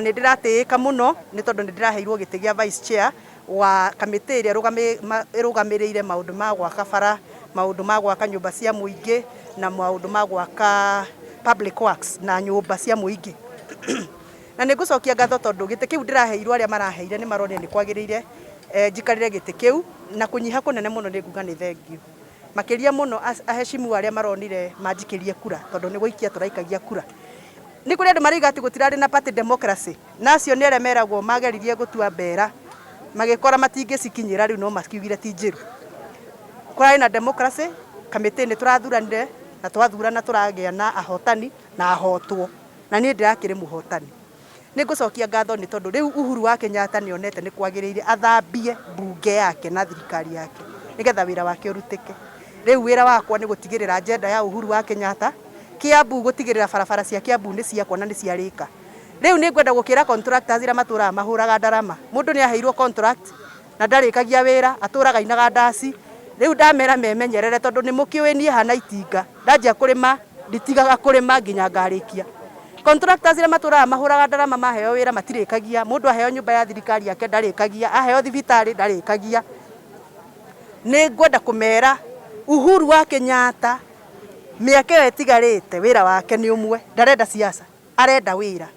Nĩ ndĩratĩĩka mũno nĩ tondũ nĩ ndĩraheirwo gĩtĩ gĩa vice chair wa kamĩtĩ ĩrĩa ĩrũgamĩrĩire maũndũ ma gwaka bara, maũndũ ma gwaka nyũmba cia mũingĩ na maũndũ ma gwaka public works na nyũmba cia mũingĩ. Na nĩ ngũcokia ngatho tondũ gĩtĩ kĩu ndĩraheirwo arĩa maraheire nĩ maronire nĩ kwagĩrĩire njikarĩre gĩtĩ kĩu na kũnyiha kũnene mũno nĩ nguga nĩ thengiũ. Makĩria mũno aheshimu arĩa maronire manjikĩrie kura tondũ nĩ gũikia tũraikagia kura. Nĩ kũrĩ andũ maroiga atĩ gũtirarĩ na party democracy, na acio nĩ arĩa meragwo mageririe gũtua mbera magĩkora matingĩcikinyĩra rĩu no makiugire ti njĩru. Kũrarĩ na democracy, kamĩtĩ nĩ tũrathuranire na twathurana tũragĩa na ahotani na ahotwo, na niĩ ndĩrakĩrĩ mũhotani. Nĩ ngũcokia ngatho nĩ tondũ rĩu Uhuru wa Kenyatta nĩ onete nĩ kwagĩrĩire athambie mbunge yake na thirikari yake nĩgetha wĩra wake ũrutĩke. Rĩu wĩra wakwa nĩ gũtigĩrĩra agenda ya Uhuru wa Kenyatta, Kiambu gũtigĩrĩra barabara cia Kiambu nĩ ciakwo na nĩ ciarĩka. Rĩu nĩ ngwenda gũkĩra contractors arĩa matũraga mahũraga ndarama. Mũndũ nĩ aheirwo contract na ndarĩkagia wĩra, atũraga ainaga ndaci. Rĩu ndamera memenyerere tondũ nĩ mũkĩũĩ niĩ hana itinga, ndanjia kũrĩma nditigaga kũrĩma nginya ngarĩkia. Contractors arĩa matũraga mahũraga ndarama maheo wĩra matirĩkagia, mũndũ aheo nyũmba ya thirikari yake ndarĩkagia, aheo thibitarĩ ndarĩkagia. Nĩ ngwenda kũmera Uhuru wa Kenyatta mĩaka ĩyo ĩtigarĩte wĩra wake nĩ ũmwe, ndarenda siasa, arenda wĩra.